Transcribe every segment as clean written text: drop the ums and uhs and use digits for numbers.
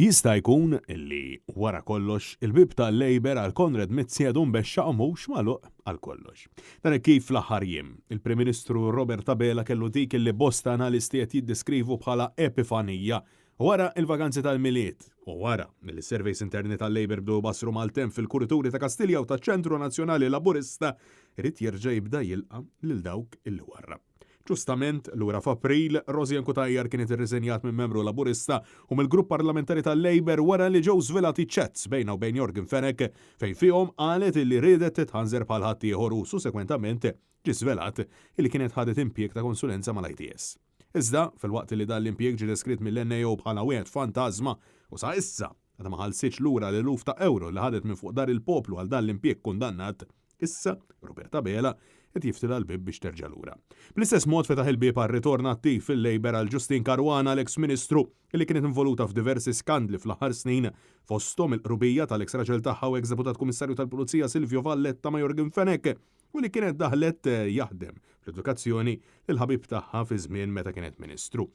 Jista' jkun li, wara kollox, il-bieb tal-Labour għal Konrad Mizzi għadu mbexxaq u mhux magħluq għal kollox. Dan hekk kif fl-aħħar jiem, il-Prim Ministru Robert Abela kellu dik li bosta analisti qed jiddeskrivu bħala epifanija wara l-vaganzi tal-Milied u wara li s-surveys interni tal-Labour bdew ibassru maltemp fil-kurituri ta' Kastilja u taċ-Ċentru Nazzjonali Laburista, irid jerġa' jibda jilqa' lil dawk li warrab. Ġustament, lura f'April, Rosianne Cutajar kienet irriżenjat minn membru Laburista u mill-grupp parlamentari tal-Labour wara li ġew żvelati chats bejnha u bejn Yorgen Fenech fejn fihom qalet illi riedet titħanżer bħal ħaddieħor u sussekwentament ġie żvelat illi kienet ħadet impjieg ta' konsulenza mal-ITS. Iżda, filwaqt illi dan l-impjieg ġie deskritt mill-NAO bħala wieħed fantażma u sa issa għadha ma ħallsitx lura l-eluf ta' ewro li ħadet minn fuq dar il-poplu għal dan l-impjieg kundannat, issa Robert Abela qed jiftilha l-bieb biex terġa' lura. Bl-istess mod fetaħ il-bieb għar-ritorn attiv fil-Labour għal Justyne Caruana, l-eks Ministru li kienet involuta f'diversi skandli fl-aħħar snin, fosthom il-qrubija tal-eks raġel tagħha u eks Deputat Kummissarju tal-Pulizija Silvio Valletta ma' Yorgen Fenech u li kienet daħlet jaħdem fl-edukazzjoni lill-ħabib tagħha fi żmien meta kienet Ministru.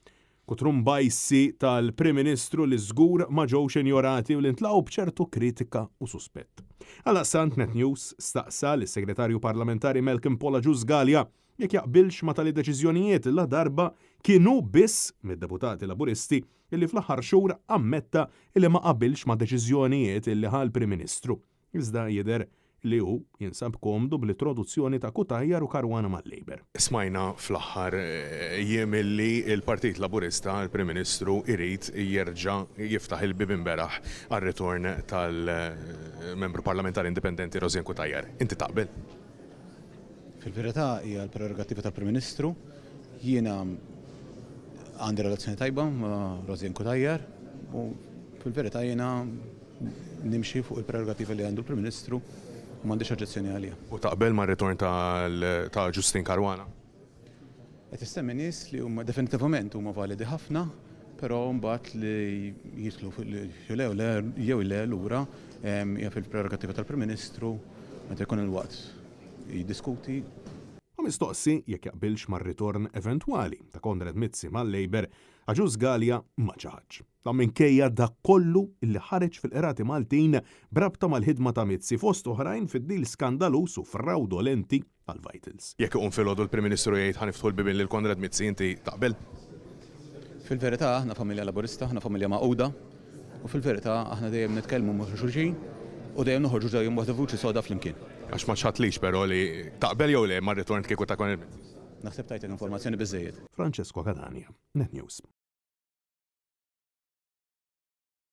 Kutrumbajsi tal-Prim Ministru li żgur ma ġewx injorati u li ntlaqgħu b'ċertu kritika u suspett. Għaldaqstant Net News staqsa lis-Segretarju Parlamentari Malcolm Paul Agius Galea jekk jaqbilx ma' tali deċiżjonijiet ladarba kien hu biss mid-deputati Laburisti li fl-aħħar xhur ammetta li ma qabilx ma' deċiżjonijiet li ħa l-Prim Ministru. Iżda jidher li hu jinsab komdu bl-itroduzzjoni ta' Cutajar u Caruana mal-Labour. Smajna fl-aħħar jiem illi l-Partit Laburista, il-Prim Ministru irid jerġa' jiftaħ il-bieb imberaħ għar-ritorn tal-Membru Parlamentari Indipendenti Rosianne Cutajar. Inti taqbel? Fil-verità hija l-prerogattiva tal-Prim Ministru. Jiena għandi relazzjoni tajba ma' Rosianne Cutajar u fil-verità jiena nimxi fuq il-prerogativa li għandu l-Prim Ministru u m'għandix oġġezzjoni għaliha. U taqbel mar-ritorn ta' Justyne Caruana? Qed issemmi nies li huma definitivament huma validi ħafna, però mbagħad li jidħlu jew le jew le lura hija fil-prerogativa tal-Prim Ministru meta jkun il-waqt jiddiskuti. U mistoqsi jekk jaqbilx mar-ritorn eventwali ta' Konrad Mizzi mal-Labour, Agius Galea ma ċaħadx. Dan minkejja dak kollu li ħareġ fil-qrati Maltin b'rabta mal-ħidma ta' Mizzi fost oħrajn fid-deal skandaluż u frawdolenti tal-Vitals. Jekk iqum filgħodu l-Prim Ministru jgħid ħa niftħu l-bibien lil Konrad Mizzi inti taqbel? Fil-verità aħna familja Laburista, aħna familja magħquda u fil-verità aħna dejjem nitkellmu ma' xulxin u dejjem noħorġu dejjem waħda vuċi soda flimkien. Għax ma ċħadtlix però li taqbel jew le mar-ritorn kieku ta' Konrad Mizzi. Naħseb tajtek informazzjoni biżżejjed. Francesco Catania, Net News.